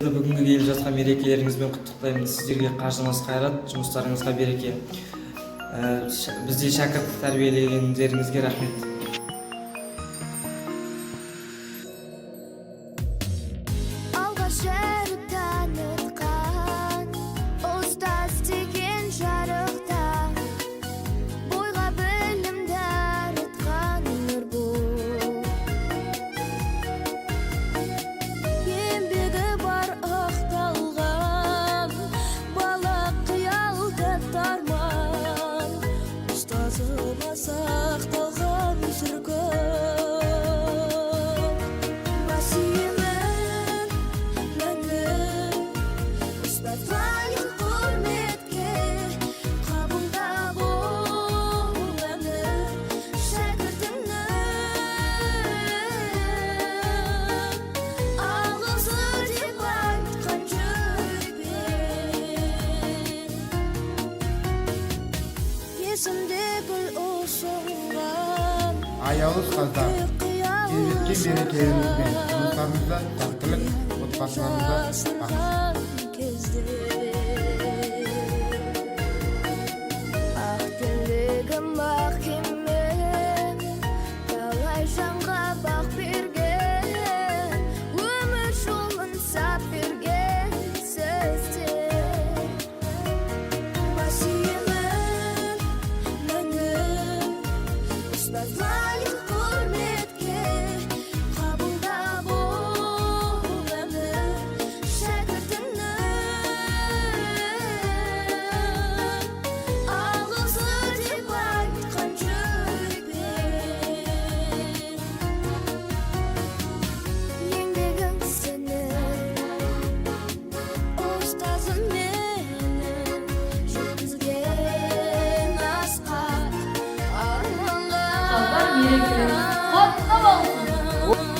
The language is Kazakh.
Бүгінгі келіп жатқан мерекелеріңізбен құттықтаймын. Сіздерге қажымас қайрат, жұмыстарыңызға береке. Біздей шәкірт тәрбиелегендеріңізге рахмет. Алғаш әріп танытқан ұстаз деген жарықта, бойға білім дарытқан нұр бұл. Еңбегі бар ақталған, бала қиялды арман, ұстазыма сақталған сыр көп. Бас иемін мәңгі ұстаз лайық құрметке, қабылда бұл әні шәкіртіңнің. Алғысы деп айтқан жүрекпен. Есімде гүл ұсынған. Аяулы ұстаздар, келіп жеткен мерекелеріңізбен! Жұмыстарыңызда сәттілік, отбасыларыңызда бақыт! Кезде ақ тілегім, ақ кемем, талай жанға бақ берген, өмір жолын сап берген сіздер. Бас иемін мәңгі ұстаз лайық құрметке, қабылда бұл әні шәкіртіңнің. Алғысы деп айтқан жүрекпен. Еңбегің сенің, ұстазым менің, жеткізген асқақ арманға. Ұстаздар, мерекелеріңіз құтты болсын!